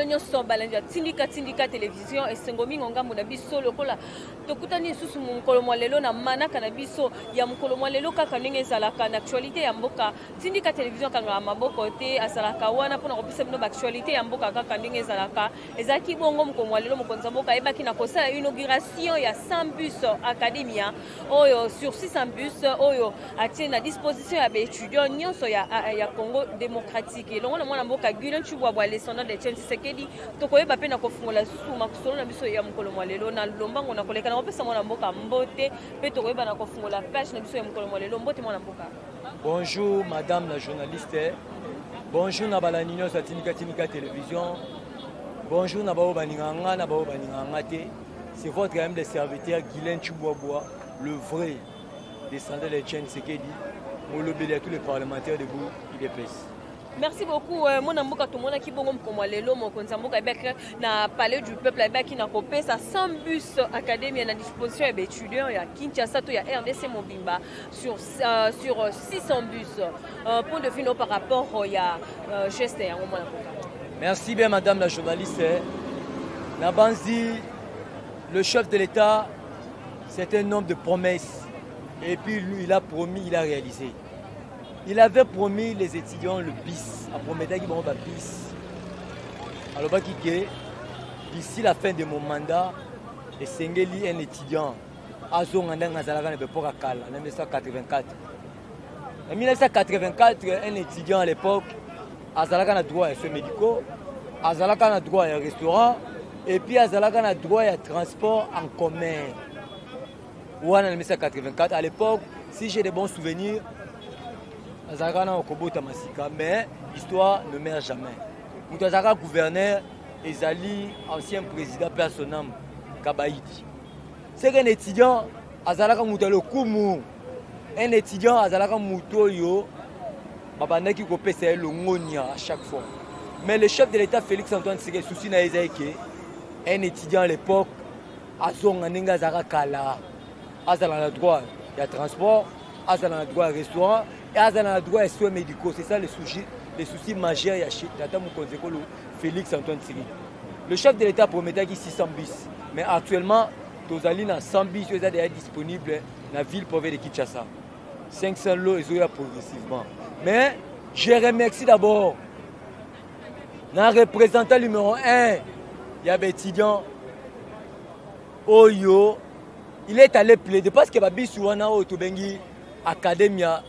Nyonso balandi ya Tindika Tindika Télévision, esengo mingi ngambo na biso lokola tokutani lisusu mokolo mwa lelo na manaka na biso ya mokolo mwa lelo. Kaka ndenge ezalaka na actualité ya mboka, Tindika Télévision akangaka maboko te, azalaka wana mpona kopesa bino baactualité ya mboka. Kaka ndenge ezalaka, ezalaki bongo mokolo mwa lelo, mokonzi ya mboka ayebaki na kosala inauguration ya 100 bus Academia oyo sur 600 bus oyo atie na disposition ya baétudiant nyonso ya Congo démocratique. Elongo na mwana mboka Guylain Tshibwabwa, descendant de Etienne Tshisekedi, tokoyeba mpe na kofungola lisusu masolo na biso ya mokolo mwa lelo. Na lombango na koleka na kopesa mwana mboka mbote, mpe tokoyeba na kofungola page na biso ya mokolo mwa lelo. Mbote, mwana mboka. Bonjour, madame la journaliste. Bonjour na balandi nyonso ya Tindika Tindika Télévision. Bonjour na bao balingaka nga, na bao balingaka nga te. C'est votre humble serviteur Guylain Tshibwabwa, le vrai descendant de Etienne Tshisekedi, molobeli ya tous les parlementaires debout UDPS. Merci beaucoup, mwana mboka. Tomonaki bongo mokolo ya lelo, mokonzi ya mboka ayebaki na Palais du Peuple, ayebaki na kopesa 100 bus Academia na disposition ya baétudiant ya Kinshasa to ya RDC mobimba sur 600 bus. Point de vue no par rapport ya geste yango, mwana mboka? Merci bien, madame la journaliste. Nabanzi, le chef de l'État, c'est un homme de promesses. Et puis lui, il a promis, il a réalisé. Il avait promis les étudiants le bus. Aprometaki bango babus. Alobaki ke d'ici la fin de mon mandat, esengeli un étudiant azonga ndenge azalaka na époque ya kala, na 1984. En 1984, un étudiant à l'époque azalaka na droit ya soins médicaux, azalaka na droit ya restaurant et puis azalaka na droit ya transport en commun. Wana na 1984, à l'époque, si j'ai de bons souvenirs, azalaka na kobotama sika, mais l'histoire ne meurt jamais. Moto azalaka gouverneur ezali ancien président, paix à son âme, Kabaidi. C'est qu'un étudiant azalaka moto ya lokumu, un étudiant azalaka moto oyo babandaki kopesa ye longonia à chaque fois. Mais le chef de l'État Félix Antoine Tshisekedi, souci na ye ezali ke un étudiant à l'époque azonga ndenge azalaka kala, azala na droit ya transport, azala na droit ya restaurant et azala na droit ya soins médicaux. C'est ça le souci majeur ya tata mokonzi ekolo Félix Antoine Tshisekedi. Le chef de l'État prometaki 600 bus, mais actuellement tozali na 100 bus oyo eza déjà disponible na ville province de Kinshasa. 500 lots ezoya progressivement. Mais je remercie d'abord na représentant numéro 1 ya baétudiant oyo il est allé plaider, parce que babus wana oyo tobengi Academia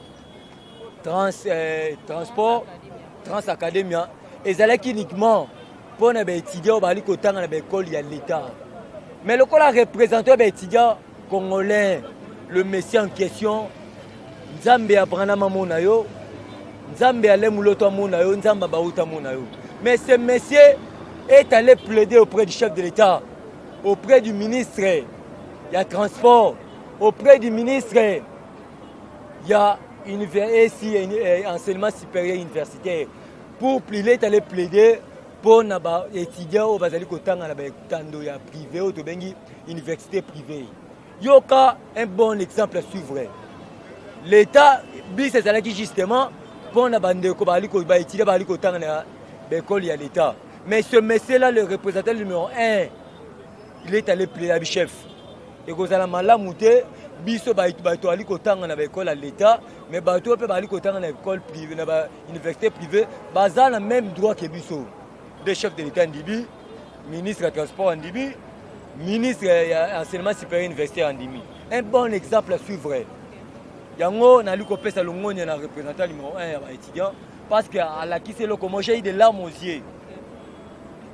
transport Trans Academia ezalaki uniquement mpo na baétudiant oyo bazali kotanga na baekole ya l'État. Mais lokola représentant ya baétudiant congolais, le monsieur en question, Nzambe ya Branham amona yo, Nzambe ya Lemuloto amona yo, Nzambe ya Bauta amona yo. Mais ce monsieur est allé plaider auprès du chef de l'État, auprès du ministre ya transport, auprès du ministre ya enseignement supérieur universitaire pour il est allé plaider mpo na baétudiant oyo bazali kotanga na baetando ya privé oyo tobengi université privée. Yoka, un bon exemple à suivre. L'État, bus ezalaki justement mpo na bandeko baétudiant bazali kotanga na baekole ya l'État. Mais ce monsieur là, le représentant numéro 1, il est allé plaider abi chef ekozala malamu te biso bato bazali kotanga na baekole ya l'État, mais bato oyo mpe bazali kotanga na école privée, na bauniversité privée, baza na même droit ke biso. De chef de l'État andimi, ministre ya transport andimi, ministre ya enseignement supérieur universitaire andimi. Un bon exemple à suivre. Yango nali kopesa longonya na représentant numéro 1 ya baétudiant, parce que alakisi eloko. Moi, j'ai eu des larmes aux yeux.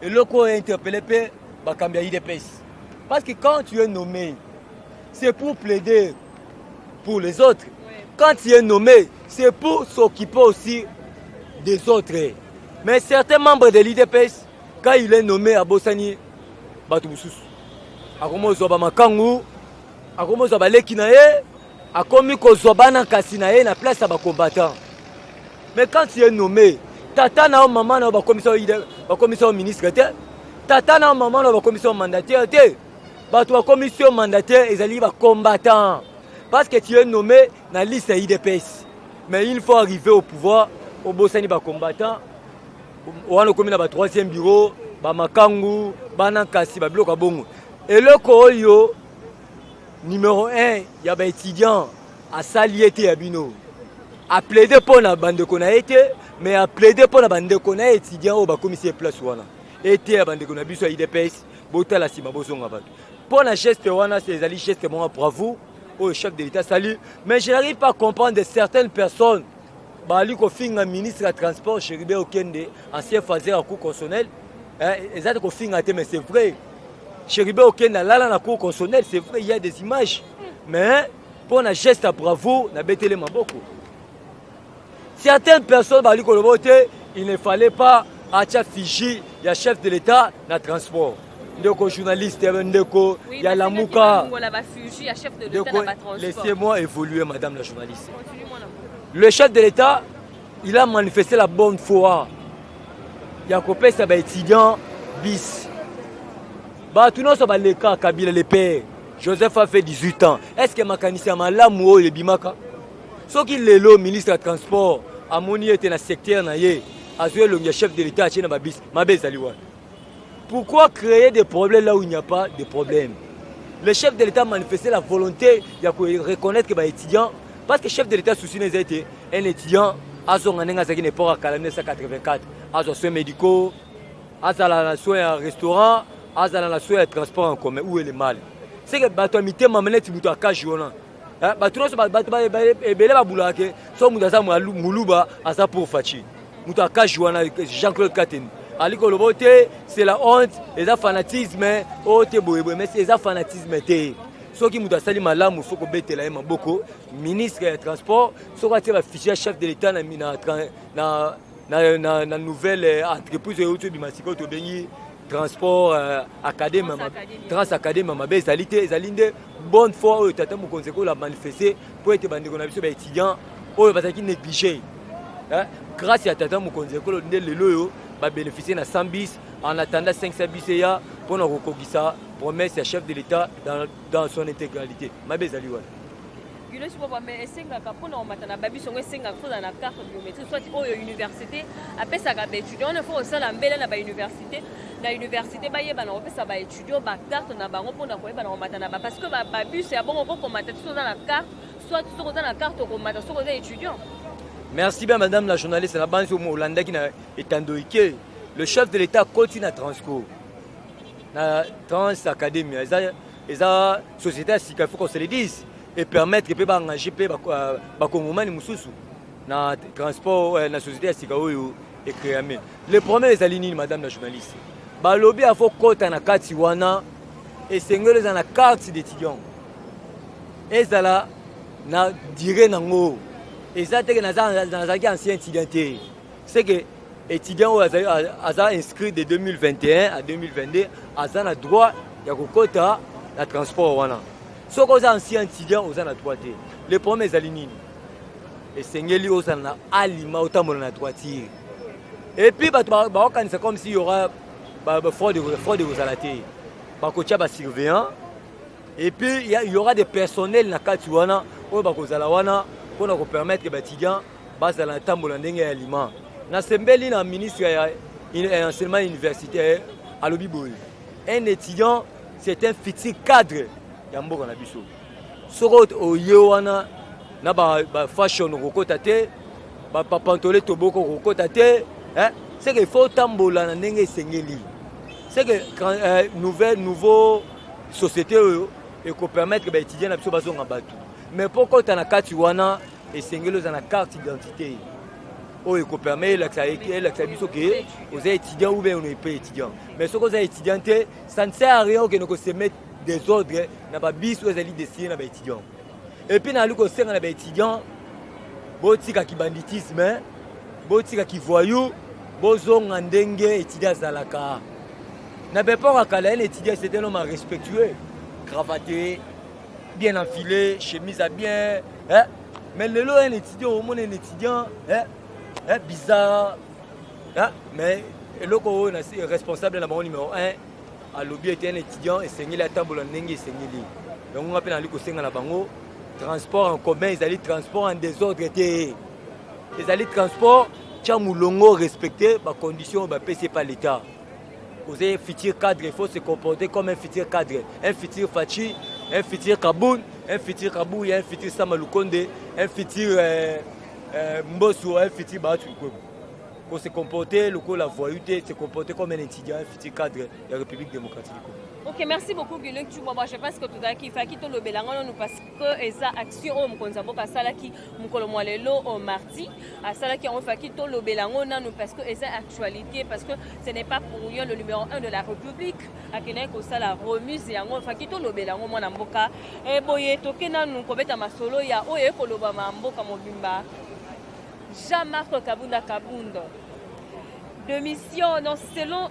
Eloko oyo interpellé mpe bakambi ya UDPS, parce que quand tu es nommé, c'est pour plaider pour les autres. Quand tu es nommé, c'est pour s'occuper aussi des autres. Mais certains membres de l'UDPS, quand il est nommé, abosani bato mosusu, akomi kozwa bamakangu, akomi kozwa baleki na ye, akomi kozwa bana kasi na ye na place ya bacombattant. Mais quand tu es nommé, tata na yo, mama na yo bakomisa yo ministre te, tata na yo, mama na yo bakomisa yo mandataire te. Bato bakomisi yo mandataire ezali bacombattant, parce que tu es nommé na liste ya UDPS. Mais il faut arriver au pouvoir, obosani bacombattant wana, okomi na ba troisième bureau, Bamakangu, bana nkasi, babiloko ya bongo. Eloko oyo numéro 1 ya baétudiant asali ye te ya bino, aplaide mpo na bandeko na ye te, mais aplaide mpo na bandeko na ye étudiant oyo bakomisi ye place wana. Ete ya bandeko na biso ya UDPS, botala nsima, bozonga bato. Mpo na geste wana, ezali geste moko bravo oyo chef de l'État asali. Mais je n'arrive pas à comprendre certaines personnes bali kofinga ministre ya Transport Chérubin Okende, ancien phaseur ya Cour constitutionnelle. Eza te kofinga te, mais c'est vrai, Chérubin Okende alala na Cour constitutionnelle, c'est vrai, il y a des images. Mais mpo na geste ya bravo, nabetele maboko. Certaines personnes bali koloba te, il ne fallait pas atia effigie ya chef de l'État na transport. Ndeko journaliste, ndeko ya Lamuka, ndeko, laissez-moi évoluer, madame la journaliste. Le chef de l'État, il a manifesté la bonne foi ya kopesa baétudiant bus. Bato nyonso baleka, Kabila le père Joseph a fait 18 ans. Est ce que makanisi ya malamu oyo ebimaka? Soki lelo ministre ya Transport amoni ete na secteur na ye azwi elongi ya chef de l'État, atie na babus, mabe ezali wana? Pourquoi créer des problèmes là où il n'y a pas de problème? Le chef de l'État a manifesté la volonté ya reconnaître que baétudiant, parce que chef de l'État souci na eza ete un étudiant azonga ndenge azalaki na époque ya kala, 1984, azwa soins médicaux, azala na soin ya restaurant, azala na soin ya transport en commun. Où est le mal? C'est que bato ya mitema neti moto akaji wana, bato nyonso, bato ebele babulaka ke so moto aza moluba, aza pour Fatshi. Moto akaji wana, Jean-Claude Kateni, ali koloba te, c'est la honte, eza fanatisme oyo te, boyeboye. Mais eza fanatisme te. Soki moto asali malamu, faut kobetela ye maboko. Ministre ya Transport, soki atie baeffigie ya chef de l'État na nouvelle entreprise oyo euti obima sikoyo, tobengi Transport Académie, Trans Académie, mabe ezali te. Ezali nde bonne foi oyo tata mokonzi ekola manifeste mpo ete bandeko na biso baétudiant oyo bazalaki négligé, grâce ya tata mokonzi ekolo nde lelo oyo babénéficie na 100 bus, en attendant 500 bus eya mpona kokokisa promesse ya chef de l'État dans son intégralité. Mabe ezali wana? Guilos Baba, mais esengaka mpona komata na babus yango, esengaka kozala na carte biométrique, soit oyo université apesaka baétudiant wana. Faut kosala mbele na bauniversité, na université bayeba na kopesa baétudiant bacarte na bango mpona koyeba na komata na ba, parce que babus ya bongo okokomata ti soki oza na carte, soit soki oza na carte okomata, soki oza étudiant. Merci bien, madame la journaliste. Na banzi olandaki na etando ike, le chef de l'État akoti na Transco, na Trans Académie. Eza société ya sika, il faut qu'on se le dise, et permettre mpe baengage mpe bakongomani mosusu na transport, na société ya sika oyo ecréame. Le problème ezali nini, madame la journaliste? Balobi afo kota na kati wana, esengeli eza na carte d'étudiant, ezala na durée nango. Eza teke nazalaki ancien étudiant te. C'est que étudiant oyo aza inscrit de 2021 à 2022 aza na droit ya kokota na transport wana. Soki oza ancien étudiant, oza na droit te. Le problème ezali nini? Esengeli ozala na alima, otambola na droiture. Et puis bato bakokanisa comme si y aura fraude. Fraude ekozala te. Bakotia basurveillant et puis il y aura des personnels na kati wana oyo bakozala wana mpona kopermettre baétudiant bazala na tambola ndenge ya lima. Nasembeli na ministre ya Enseignement universitaire, alobi boye: un étudiant, c'est un futur cadre ya mboka na biso. Soki oye wana na bafashion, okokota te. Bapantole toboko, okokota te. C'est que il faut otambola na ndenge esengeli. C'est que nouvelle nouveau société oyo ekopermettre baétudiant na biso bazonga bato. Mais mpo kota na kati wana, esengeli oza na carte d'identité oyo ekopermet elakisa biso ke oza étudiant ou bien on pas étudiant. Mais soki oza étudiant te, ça ne sert à rien okende kosemettre désordre na babus oyo ezali destiné na baétudiant. Et puis nali kosenga na baétudiant, botikaki banditisme, botikaki voyou, bozonga ndenge étudiant azalaka na baépoque ya kala. Un étudiant, c'était un homme respectueux, cravaté, bien enfilé, chemise à bien, hein? Mais lelo un étudiant, omona un étudiant, hein? Hein? Bizarre, hein? Mais eloko oyo na responsable na bango numéro 1 alobi ete un étudiant esengeli atambola ndenge esengeli. Yango nga mpe nali kosenga na bango, transport en commun ezali transport en désordre te. Ezali transport tia molongo, respecte bacondition oyo bapesi epa l'État. Oza futur cadre, il faut se comporter comme un futur cadre, un futur Fatshi, un futur Kabund, un futur Kabuya, un futur Sama Lukonde, un futur Mbosso, un futur Bahati Lukwebo. Faut se comporter lokola voyou te, se comporter comme un étudiant, un futur cadre ya République démocratique du Congo. Ok, merci beaucoup Guylain Tshibwabwa. Je pense que tozalaki ifaki tolobela yango nanu parce que eza action oyo mokonzi ya mboka asalaki mokolo mwa lelo mardi, asalaki yango, ifaki tolobela yango nanu parce que eza actualité, parce que ce n'est pas pour rien le numéro 1 de la République akendaki kosala remise yango, ifaki tolobela yango mwana mboka. Boye toke nanu kobeta masolo ya oyo ekolobama mboka mobimba. Jean-Marc Kabunda Kabund démission, non, selon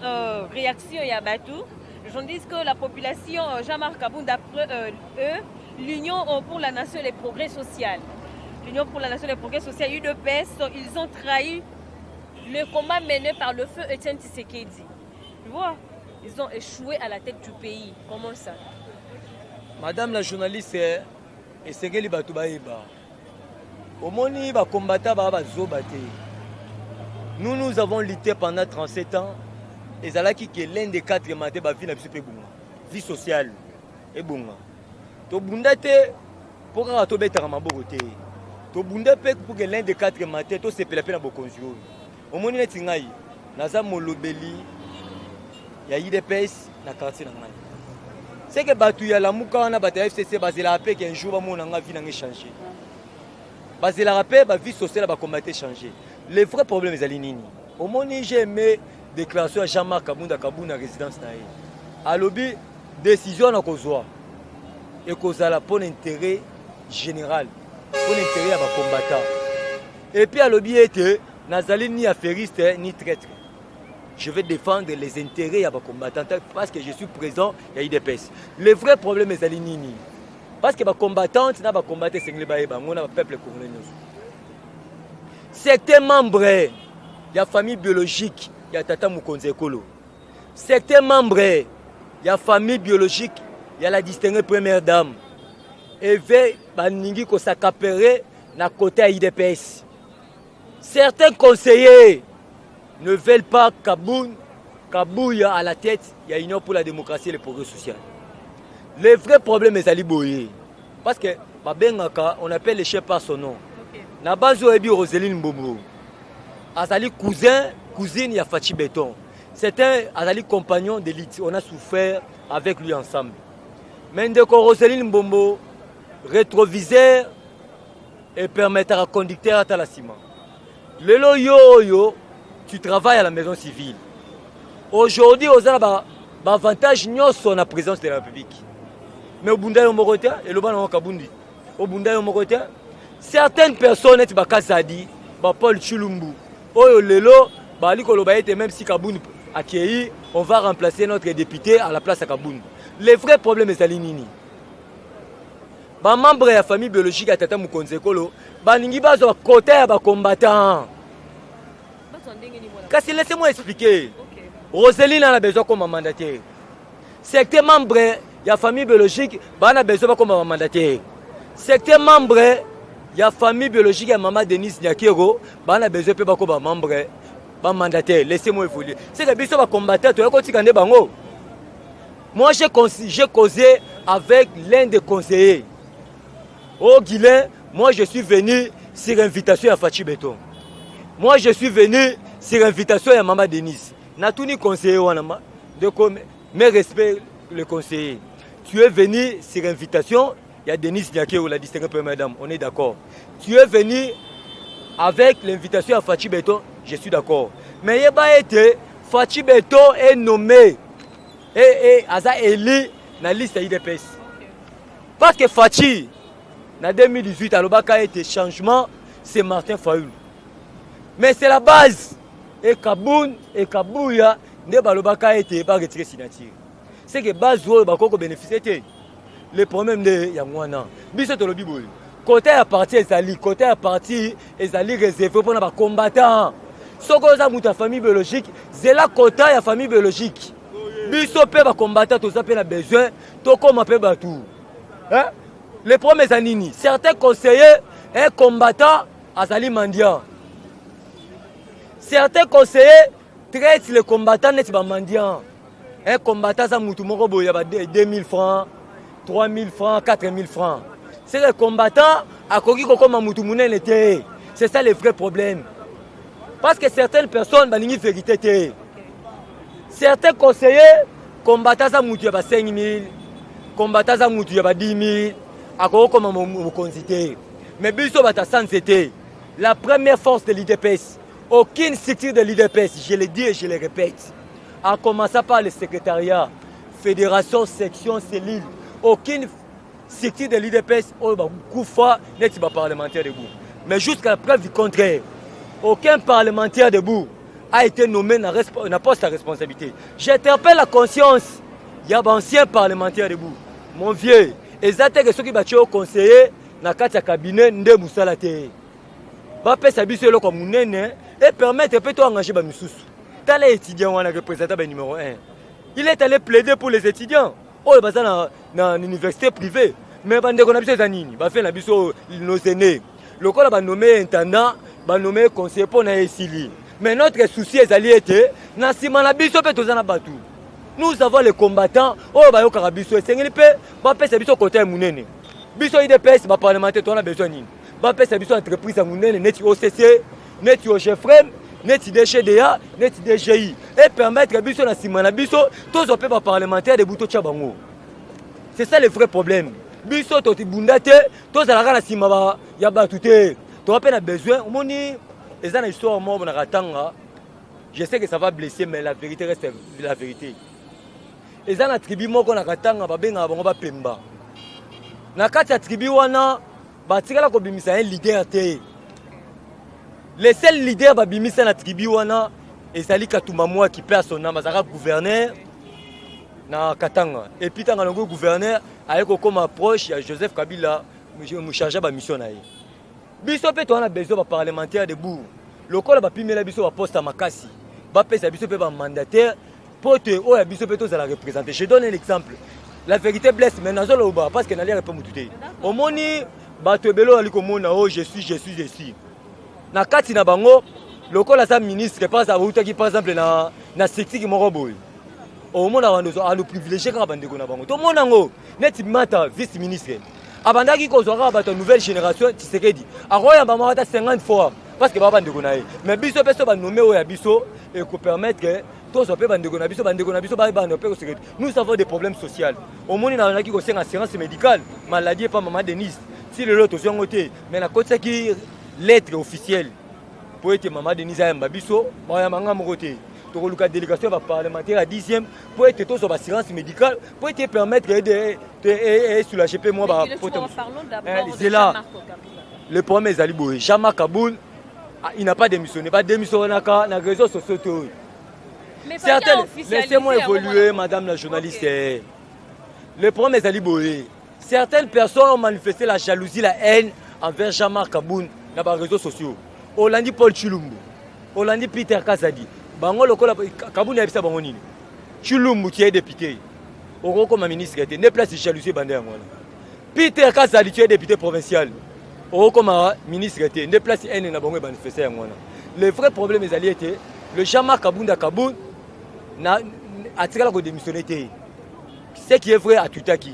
réaction ya bato, je dis que la population, Jean-Marc Kabund, d'après eux, l'Union pour la nation et les progrès social, l'Union pour la nation et les progrès social, UDPS, ils ont trahi le combat mené par le feu Étienne Tshisekedi. Tu vois, ils ont échoué à la tête du pays. Comment ça? Madame la journaliste, esengeli bato bayeba, omoni bacombattants baa bazoba te. Nous, nous avons lutté pendant 37 ans. Ezalaki ke l'un des quatre mate bavie na biso mpe ebonga, vie sociale ebonga. Tobunda te mpo kaka tobetaka maboko te, tobunda mpe pour que l'un des quatre mate tosepela mpe na bokonzi oyo. Omoni, neti ngai naza molobeli ya UDPS na quartier na ngai, seke bato ya Lamuka wana, bato ya FCC bazelaka mpe ke un jour bamona nga vie na nga échange, bazelaka mpe bavie sociale ya bacombattants échange. Le vrai problème ezali nini? Omoni, j'ai aimé déclaration ya Jean-Marc Kabunda Kabund na résidence na ye. Alobi décision na kozwa ekozala mpo na intérêt général, mpo na intérêt ya bacombattant. Et puis alobi ete nazali ni affairiste ni traître, je vais défendre les intérêts ya bacombattant parce que je suis présent ya UDPS. Le vrai problème ezali nini? Parce que bacombattante na bacombattant esengeli bayeba yango na bapeuple congolais nyonso: certains membres ya famille biologique ya tata mokonzi ekolo, certains membres ya famille biologique ya la distinguée première dame eve balingi kos'accaparer na côté ya UDPS. Certains conseillers ne veulent pas Kabund Kabuya à la tête ya Union pour la démocratie et le progrès social. Le vrai problème ezali boye, parce que babengaka, on appelle le chef par son nom. Na base oyebi Roseline Mbombo azali cousin, cousine ya Fatshi Béton. C'est un azali compagnon d'élite, on a souffert avec lui ensemble. Mais ndeko Roseline Mbombo, rétroviseur epermettaka conducteur atala nsima. Lelo yo oyo tu travailles à la maison civile, aujourd'hui oza na baavantage nyonso na présidence de la République, mais obunda yo moko te. Eloba nango Kabundi, obunda yo moko te. Certaines personnes neti bakazadi, bapaul Chilumbu oyo lelo bali koloba ete même si Kabund akei, on va remplacer notre député à la place ya Kabund. Le vrai problème ezali nini? Bamembre ya famille biologique ya tata mokonzi ekolo balingi bazwa quota ya bacombattant. Kasi laissez-moi expliquer. Roseline ana besoin koma mandataire, certains membre ya famille biologique bana besoin bakoma bamandataire, certains membre ya famille biologique ya mama Denise Nyakero bana besoin mpe bakoma membre bamandataire. Laissez-moi évoluer. C'est que biso bacombattant toya kotika nde bango. Moi, j'ai causé avec l'un des conseillers. Oh Guilain, moi je suis venu sur invitation ya Fatshi Béton, moi je suis venu sur invitation ya mama Denise. Natuni conseiller wana: ndeko, mes respects, le conseiller, tu es venu sur invitation ya Denise Nyakero, la distinguée première dame, on est d'accord. Tu es venu avec l'invitation ya Fatshi Béton, je suis d'accord. Mais yeba ete Fatshi Béton est nommé et aza élu na liste ya UDPS, parce que Fatshi na 2018 alobaka ete changement, c'est Martin Fayulu. Mais c'est la base e Kabund e Kabuya nde balobaka ete baretire signature. C'est que base oyo bakoki kobénéficie te. Le problème nde yango wana. Biso tolobi boye: quota ya parti ezali, quota ya parti ezali réservé mpona bacombattant. Soki oza moto ya famille biologique, zela quota ya famille biologique. Biso mpe bacombattant toza mpe na besoin tokóma mpe bato. Le problème eza nini? Certains conseillers, un combattant azali mendiant, certains conseillers traitent les combattants neti bamendiant. Un combattant aza mutu moko boye ya ba 2000 francs, 3000 francs, 4000 francs. C'est le combattant akoki kokoma mutu munene te. C'est ça le vrai problème. Parce que certaines personnes balingi vérité te. Certains conseillers combattant aza mutu ya ba 5000, combattant aza mutu ya ba 10 000, akoki kokoma mokonzi te. Mais biso bato ya sans te. La première force de l'UDPS, aucune structure de l'UDPS, je le dis et je le répète, en commençant par le secrétariat, fédération, section, cellule, aucune structure de l'UDPS oyo bakufa neti baparlementaire debout. Mais jusqu'à la preuve du contraire, aucun parlementaire debout a été nommé na, na poste à responsabilité. J'interpelle la conscience ya baancien parlementaire debout. Mon vieux, eza te ke soki batie yo conseiller na kati ya cabinet nde mosala te. Bapesa biso eloko ya monene e permettre mpe to engage bamisusu. Tala étudiant wana, représentant ba numéro 1, il est allé plaider pour les étudiants oyo baza na université privée. Mais bandeko na biso eza nini? Bafe na biso, nos aînés, lokola banome intendant, banome conseiller mpo na esili. Mais notre souci ezali ete na nsima na biso mpe toza na bato. Nous avons les combattants oyo bayokaka biso. Esengeli mpe bapesa biso kota ya monene. Biso UDPS, baparlementaire, toza na besoin nini? Bapesa biso entreprise ya monene neti OCC, neti OGEFREM, neti DGDA, neti DGI, e permettre biso na nsima na biso tozwa mpe baparlementaire debout, totya bango. C'est ça le vrai problème. Biso totibunda te, tozalaka na nsima ya bato te, toza mpe na besoin. Omoni, eza na histoire moko na Katanga. Je sais que ça va blesser, mais la vérité reste la vérité. Eza na tribu moko na Katanga, babengaka bango Bapemba. Na kati ya tribu wana, batikala kobimisa un leader te. Le seul leader babimisa na tribu wana ezali Katumba Mwaki, mpe asonama azalaka gouverneur na Katanga. Et puis ntango alongi gouverneur, aye kokóma proche ya Joseph Kabila, mocharge bamission na ye. Biso mpe toza na besoin baparlementaire debout. Lokola bapimela biso baposte ya makasi, bapesa biso mpe bamandataire mpo te oyo ya biso mpe tozala représente. Je donne un exemple, la vérité blesse, mais nazoloba parce que naliaka mpe motu te. Omoni bato ebele oyo ali komona oyo je suis, je suis, je suis na kati na bango, lokola aza ministre, par autaki par exemple na sectiki moko boye, omona bando alo privilégie kaka bandeko na bango. Tomona yango neti Mata, vice ministre, abandaki kozwa kaka bato ya nouvelle génération. Tshisekedi akoyamba moko ata 50 fois parce que baa bandeko na ye. Mais biso mpe so banome oyo ya biso, ekopermettre tozwa mpe bandeko na biso, bandeko na biso babanda mpe kosekete. Nous avons des problèmes sociaux. Omoni, nazalaki kosenga assurance médicale maladie epa mama Denise, ti lelo tozwi yango te. Mais nakotisaki lettre officielle mpo ete mama Denise ayamba biso. Bayamba nga moko te, tokoluka délégation ya baparlementaire ya 10e mpo ete tozwa baassurance médicale mpo ete permettre esoulage mpe mwa. Zela, le problème ezali boye: Jean-Marc Kabund, il n'a pas démissionné. Badémissionnaka na réseaux sociaux te oyo. Certaines, laissez-moi évoluer, madame la journaliste. Okay. Le problème ezali boye: certaines personnes ont manifesté la jalousie, la haine envers Jean-Marc Kabund na baréseaux sociaux. Olandi Paul Chilumbu, olandi Peter Kazadi, bango lokola Kabund ayebisa bango nini? Chilumbu, tu es député, okokoma ministre te. Nde place jalousie ebanda yango wana. Peter Kazadi, tu es député provincial, okokoma ministre te. Nde place haine na bango emanifeste yango wana. Le vrai problème ezali ete le Jean-Marc Kabunda Kabund na atikala kodémissionner te. Ce qui est vrai, atutaki,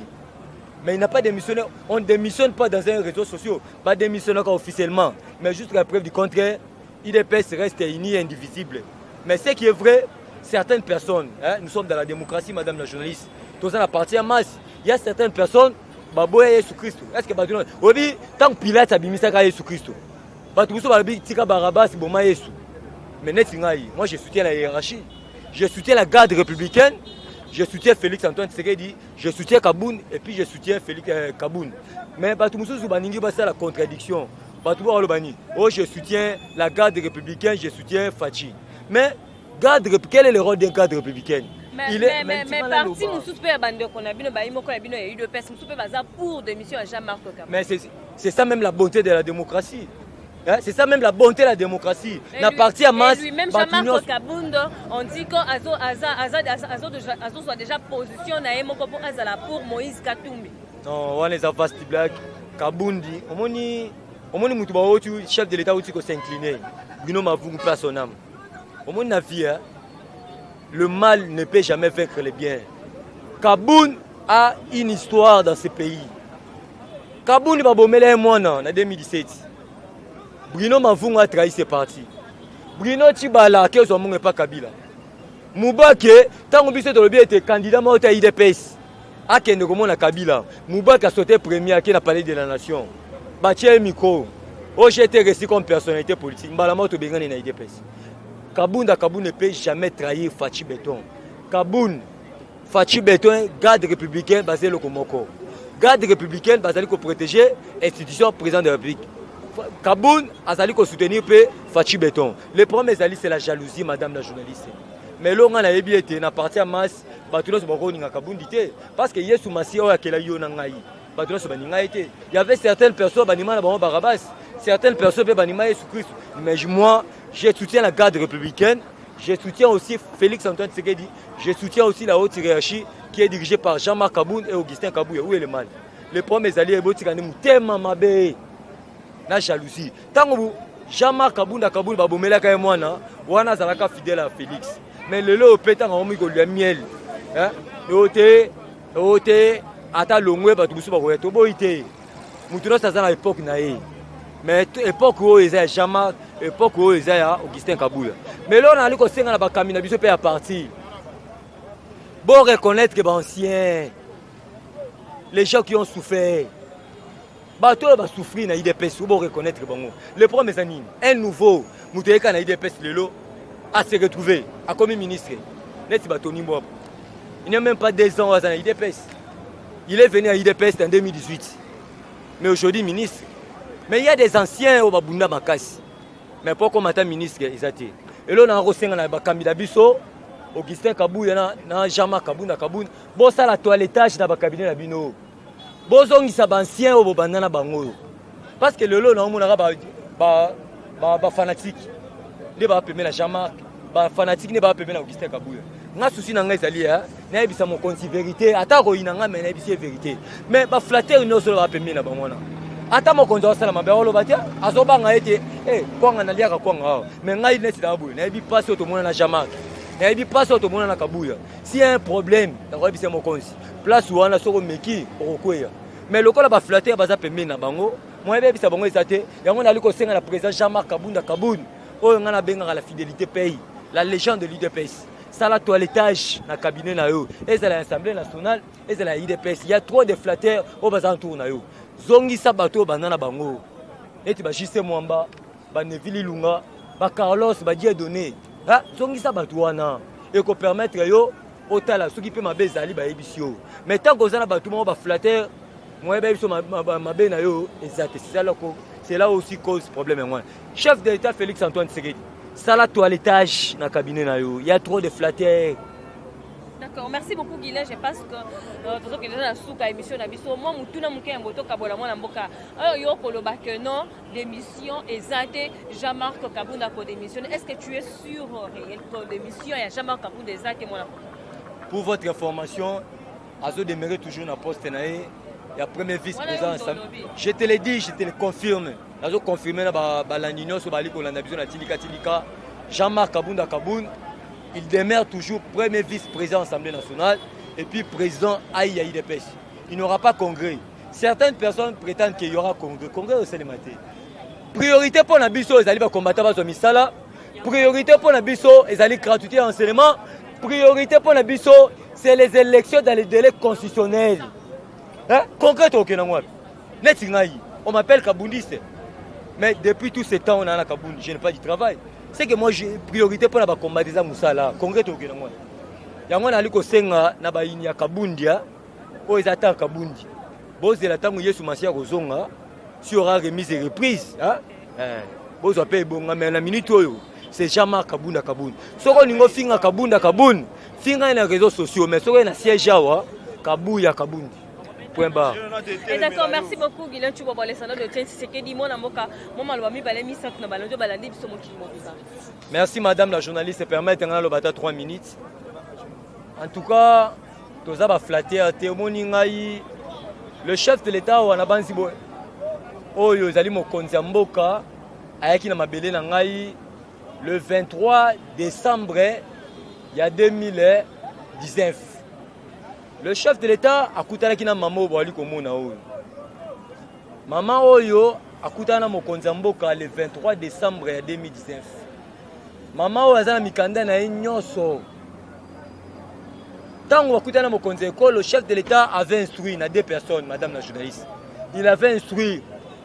mais il n'a pas démissionné. On ne démissionne pas dans un réseau social, badémissionnaka officiellement. Mais jusqu'à la preuve du contraire, UDPS reste uni et indivisible. Mais ce qui est vrai, certaines personnes, hein, nous sommes dans la démocratie, madame la journaliste, toza na parti ya masse, il y a certaines personnes baboya Yesu Kristo. Est ce que bato oyebi ntango Pilate abimisaka Yesu Kristo, bato mosusu balobi: "Tika Barabas, boma Yesu"? Mais neti ngai, moi je soutiens la hiérarchie, je soutiens la garde républicaine, je soutiens Félix Antoine Tshisekedi, je soutiens Kabund et puis je soutiens Félix Kabund. Mais bato mosusu baningi basala contradiction. Bato bo baloba nini? Oh, je soutiens la garde républicaine, je soutiens Fatshi. Mais garde, quel est le rôle d'un garde républicain? Mais, il est, mais parti mosusu mpe ya bandeko na bino, bayi moko ya bino ya UDPS mosusu mpe baza pour démission ya Jean-Marc Kabund. Mais c'est ça même la bonté de la démocratie. Hein, c'est ça même la bonté de la démocratie. Na parti à masse. Lui-même, Jean-Marc Kabund, on dit que azo aza aza azo azo soit déjà position na ye moko pour azala pour Moïse Katumbi. Non, wana eza vaste blague. Kabundi, omoni mutu bauti, chef de l'État auti ko s'incliner. Bino mavungu, place son âme. Omoni na vie, hein? Le mal ne peut jamais vaincre le bien. Kabund a une histoire dans ce pays. Kabund babomela ye mwana na 2017. Bruno Mavungu a trahi ce parti. Bruno Tshibala akezwa mongo epa Kabila. Mubake ntango biso tolobi ete candidat moko te ya UDPS akende komona Kabila. Mubake a sauté premier ake na palais de la nation. Batie ye micro. Oyo j'ai été reçu comme personnalité politique. Mbala moko tobengani na UDPS. Kabunda Kabund ne peut jamais trahir Fatshi Beton. Kabund, Fatshi Beton, garde républicain basé eloko moko. Garde républicaine bazali ko protéger institution président de la République. Kabund azali ko soutenir pe Fatshi Beton. Le problème ezali, c'est la jalousie, madame la journaliste. Mais lo nga nayebi ete na parti ya masse bato nyonso bakoninga Kabundi te, parce que Yesu Masiya oyo akela yo na ngai, bato nyonso baninga ye te. Il y avait certaines personnes banima na bango Barabas, certaines personnes mpe banima Yesu Christ. Mais moi, je soutiens la garde républicaine, je soutiens aussi Félix Antoine Tshisekedi, je soutiens aussi la haute hiérarchie qui est dirigée par Jean-Marc Kabund et Augustin Kabuya. Où est le mal? Le problème ezali ebotika nde motema mabe na jalousie. Ntango Jean-Marc Kabunda Kabund babomelaka ye mwana wana, azalaka fidèle ya Félix. Mais lelo oyo mpe ntango akomi kolia miel, oyo te, oyo te, ata longwe, bato mosusu bakoya. Toboyi te, motu nyonso aza na époque na ye. Mais époque oyo eza ya Jean-Marc, époque oyo eza ya Augustin Kabuya. Mais lelo nali kosenga na bakambi na biso mpe ya parti, bo reconnaître que baanciens, les gens qui ont souffert, bato oyo basouffrir na UDPS, bo reconnaître bango. Le problème eza nini? Un nouveau moto eyeka na UDPS lelo ase retrouver akomi ministre, neti batoni mbwapo. Il n'y a même pas 2 ans aza na UDPS. Il est venu à UDPS en 2018, mais aujourd'hui ministre. Mais il y a des anciens oyo babunda makasi, mais mpo koma ata ministre eza te. Eloko nanga kosenga na bakambi na biso, Augustin Kabuya na Jean-Marc Kabunda Kabunda, bosala toilettage na bacabinet na bino, bozongisa baancien oyo bobanda na bango oyo, parce que lelo naomonaka bafanatique nde bapeme na Jean-Marc, bafanatique nde bapeme na Augustin Kabuya. Nga souci na ngai ezali ya nayebisa mokonzi vérité. Ata koyina ngai, mais nayebisi ye vérité. Mais baflatteurs nyonso oyo bapembe na bango wana, ata mokonzi azosala mabe, akoloba te, azobanga ete kwanga naliaka kwanga awa. Mais ngai neti na boye, nayebi mpasi oyo tomona na Jean-Marc, nayebi mpasi oyo tomona na Kabuya. Si y a un problème, nakoyebisa mokonzi place wana, soki omeki okokweya. Mais lokola baflatteurs baza pembeni na bango, moyen bayebisa bango eza te. Yango nali kosenga na président Jean-Marc Kabunda Kabund, oyo ngai nabengaka la fidélité paye, la légende de l'UDPS, sala toilettage na cabinet na yo, ezala ya Assemblée nationale, ezala ya UDPS. Ya trop de flatteurs oyo baza autour na yo. Zongisa bato oyo banda na bango, neti baJuste Mwamba, baNeville Ilunga, baCarlos, baDieudonné. Zongisa bato wana, ekopermettre yo otala soki mpe mabe ezali, bayebisi yo. Mais tant oza na bato moko baflatteurs, moyen bayebi so mabe na yo eza te. C'est là aussi cause problème yango wana. Chef de l'État Félix Antoine Tshisekedi, sala toilettage na cabinet na yo, y a trop de flatteurs. D'accord, merci beaucoup Guilain. Je pense que tozokende na suka émission na biso. Mwa mutuna moke ya moto kabola mwana mboka oyo yo koloba que non, démission eza te, Jean-Marc Kabunda kodémissionner. Est-ce que tu es sûr réel que démission ya Jean-Marc Kabunda eza te, mwana mboka? Pour votre information, azodemeurer toujours na poste na ye ya premier vice-président. Je te le dis, je te le confirme, nazoconfirme na balandi nyonso bali kolanda biso na Tindika Tindika: Jean-Marc Kabunda Kabund, il demeure toujours premier vice-président Assemblée nationale et puis président AI ya UDPS. Il n'y aura pas congrès. Certaines personnes prétendent qu'il y aura congrès. Congrès osalema te. Priorité mpo na biso ezali bacombattants bazwa misala. Priorité mpo na biso ezali gratuité ya enseignement. Priorité mpo na biso, c'est les élections dans les délais constitutionnels, hein? Congrès tokokende yango wapi? Neti ngai, on m'appelle kabundiste, mais depuis tout ce temps on a na Kabundi, je n'ai pas du travail. C'est que moi, j'ai priorité mpo na bacombattants eza mosala. Congrès tokokende yango wapi? Yango nali kosenga na bayini ya Kabundia oyo eza ta Kabundi, bozela ntango Yesu Masiya kozonga, si aura remise et reprise, hein? Eh, bozwa mpe ebonga. Mais na minute oyo, c'est Jean-Marc Kabunda Kabund. Soki olingi ofinga Kabunda Kabund, finga ye na réseaux sociaux, mais soki oye na siège awa, Kabuya Kabundi, point barre. Et d'accord, merci beaucoup Guilain Tshubobo, alessandro de Tien Tshisekedi, mwana mboka. Mwa maloba mibale misato na balandi oyo balandi biso mokili mobimba. Merci, madame la journaliste. Permettre nga naloba ata 3 minutes. En tout cas, toza baflatteurs te. Omoni ngai, le chef de l'État wana banzi boye, oyo ezali mokonzi ya mboka, ayaki na mabele na ngai le 23 décembre. ya 2019, le chef de l'État akutanaki na mama oyo boali komona oyo. Mama oyo akutana na mokonzi ya mboka le 23 décembre ya 2019. Mama oyo aza na mikanda na ye nyonso. Ntango akutana na mokonzi ya ekolo, chef de l'État avait instruit na deux personnes. Madame la journaliste, il avait instruit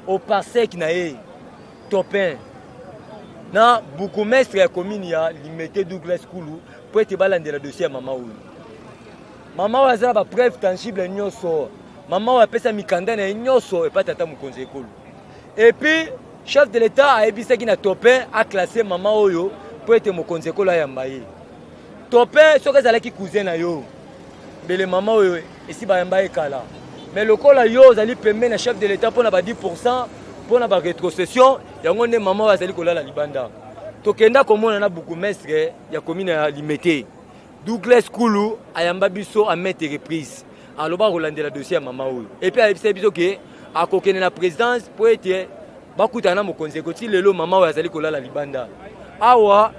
au parsec na ye Topin na bourgmestre ya commune ya Limete, Douglas Kulu, mpo ete balandela dossier ya mama oyo. Mama oyo aza na bapreuve tangible nyonso. Mama oyo apesa mikanda na ye nyonso epai tata mokonzi ya ekolo. Et puis chef de l'État ayebisaki na Topin aclasse mama oyo mpo ete mokonzi ekolo ayamba ye. Topin, soki ezalaki cousin na yo, mbele mama oyo esi bayamba ye kala. Mais lokola yo ozali pembeni na chef de l'État mpo na ba 10, mpo na barétrocession, yango nde mama oyo azali kolala libanda. Tokenda komona na bourgmestre ya commune ya Limete, Douglas Kulu. Ayamba biso à maintes reprises, aloba kolandela dossier ya mama oyo. Et puis ayebisa biso ke akokende na présidence mpo ete bakutana na mokonzi. Ekoti lelo, mama oyo azali kolala libanda. Awa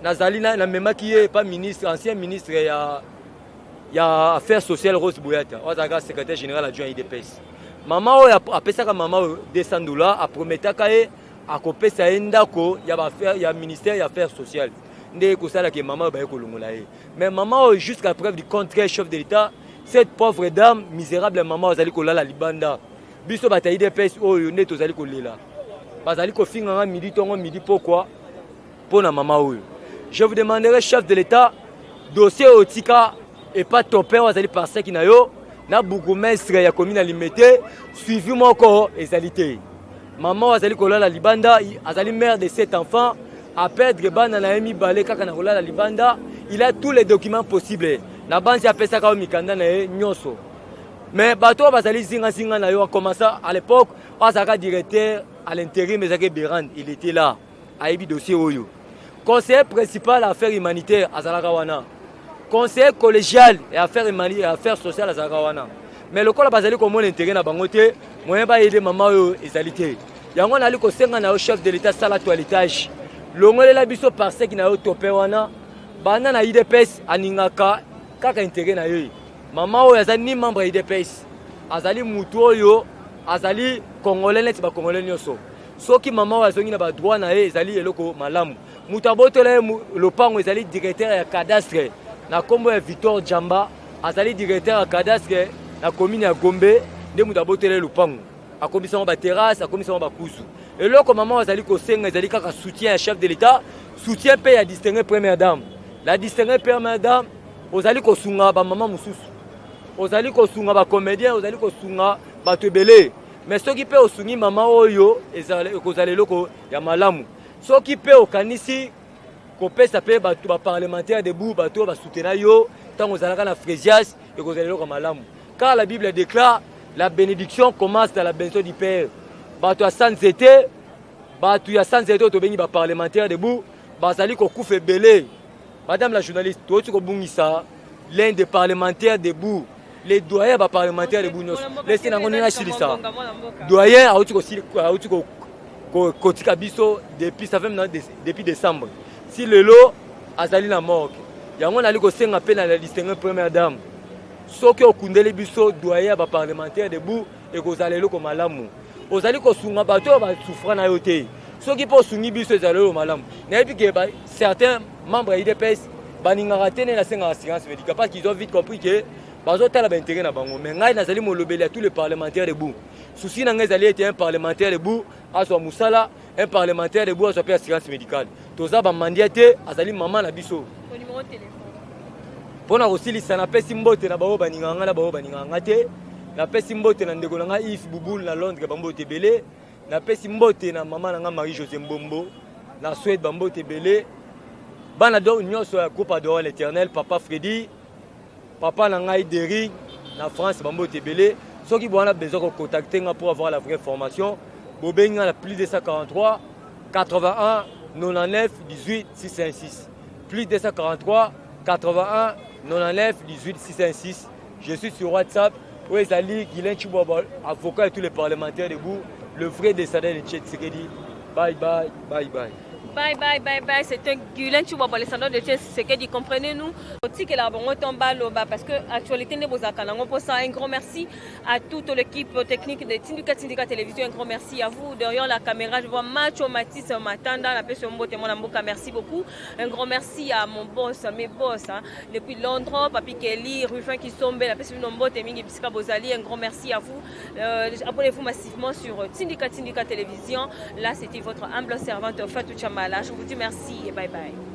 nazali, namemaki ye epa ministre, ancien ministre ya Affaires sociales, Rose Boyata, oyo azalaka secrétaire général adjoint UDPS. Mama oyo apesaka mama oyo 200 $, aprometaka ye akopesa ye ndako ya, ya ministère ya Affaires sociales. Nde ekosalaka mama oyo baye kolongola ye. Mais mama oyo, jusqu'à preuve du contraire, chef de l'État, cette pauvre dame misérable, mama oyo azali kolala libanda. Biso bato ya UDPS oyo nde tozali kolela, bazali kofinganga midi, ntongo, midi, pokwa mpo na mama oyo. Je vous demanderai, chef de l'État, dossier oyo tika epa Topin oyo azali parseki na yo na bourgmestre ya commune ya Limete, suivi moko ezali te. Mama oyo azali kolala libanda, azali mère de sept enfants, aperdre bana na ye mibale kaka na kolala libanda. Il a tous les documents possibles. Na banzi apesaka yo mikanda na ye nyonso, mais bato oyo bazali zingazinga na yo, akomasa à l'époque oyo azalaka directeur à l'intérim, ezalaki Berand, il était là, ayebi dossier oyo. Conseiller principal affaires humanitaire azalaka wana, conseiller collégial ya affaires ya affaires sociales azalaka wana. Mais lokola bazali komona intérêt na bango te, moyen baaider mama oyo ezali te. Yango nali kosenga na yo, chef de l'État, sala toilettage, longolela biso parseki na yo Tope wana. Banda na UDPS, aningaka kaka intérêt na ye. Mama oyo aza ni membre ya UDPS, azali mutu oyo azali Congolais neti Bacongolais nyonso. Soki mama oyo azongi na badroit na ye, ezali eloko malamu. Moto abotola ye lopango ezali directeur ya cadastre na nkombo ya Victor Jamba. Azali directeur ya cadastre na commune ya Gombe. Nde moto abotola ye lopango, akomisango baterrasse, akomisango bakuzu. Eloko mama oyo azali kosenga ezali kaka soutien ya chef de l'État, soutien mpe ya distingué première dame. La distinguée première dame, ozali kosunga bamama mosusu, ozali kosunga bacomédien, ozali kosunga bato ebele. Mais soki mpe osungi mama oyo, ekozala eloko ya malamu. Soki mpe okanisi kopesa mpe bato baparlementaire debout, bato oyo basutena yo ntango ozalaka na Frésias, ekozala eloko ya malamu, car la Bible déclare: la bénédiction commence dans la bénédiction du père. Bato ya sa nzete, bato ya sa nzete oyo tobengi baparlementaire debout, bazali kokufa ebele. Madame la journaliste, toyoti kobungisa l'un des parlementaires debout, les doyens baparlementaire debout nyonso. Lesi nango ndenge asilisa doyen auti kotika biso depuis, ça fait maintenant depuis décembre, si lelo azali na morgue. Yango nali kosenga mpe na la distinguée première dame, soki okundeli biso doyen ya baparlementaire debout, ekozala eloko malamu. Ozali kosunga bato oyo basouffra na yo te, soki mpe osungi biso, ezala eloko malamu. Nayebi ke certains membres ya UDPS balingaka te nde nasengaka assurance médicale, parce qu'ils ont vite compris ke bazotala baintérêt na bango. Mais ngai nazali molobeli ya tous les parlementaires debout. Souci na ngai ezali ete un parlementaire debout azwa mosala, un parlementaire debout azwa mpe assurance médicale. Toza bamandia te, azali mama na biso. Mpo na kosilisa, napesi mbote na baoyo balingaka ngai na baoyo balingaka ngai te. Napesi mbote na ndeko na ngai Yves Bubul na Londres, bambote ebele. Napesi mbote na mama na ngai Marie José Mbombo na Suède, bambote ebele. Bana do nyonso ya groupe Adorant l'Éternel, papa Fredi, papa na ngai Deri na France, bambote ebele. Soki bwana besoin kocontacte nga pour avoir la vraie formation, bobengi nga na plus 243 81 99 18 606, plus 243 81 99 18 606. Je suis sur WhatsApp oyo ezali Guilain Chibwaba, avocat et tous les parlementaires debout, le vrai descendant de Tshisekedi. Bye bye, bye bye. Bye bye bye bye, c'est un Guylain Tshibwabwa, le de Dieu Tshisekedi, comprenez-nous. Otikela bango tomba loba parce que actualité ne bozaka nango posa. Un grand merci à toute l'équipe technique de Tindika Tindika Télévision, un grand merci à vous derrière la caméra, je vois Macho Matisse Matanda, la pêche Mbote mwana mboka, merci beaucoup. Un grand merci à mon boss, mes boss hein, depuis Londres, Papi Kelly, Ruffin Kisombe, la pêche Mbote mingi bisika bozali, un grand merci à vous. Abonnez-vous massivement sur Tindika Tindika Télévision. Là, c'était votre humble servante Fatou Chamala. Je vous dis merci et bye bye.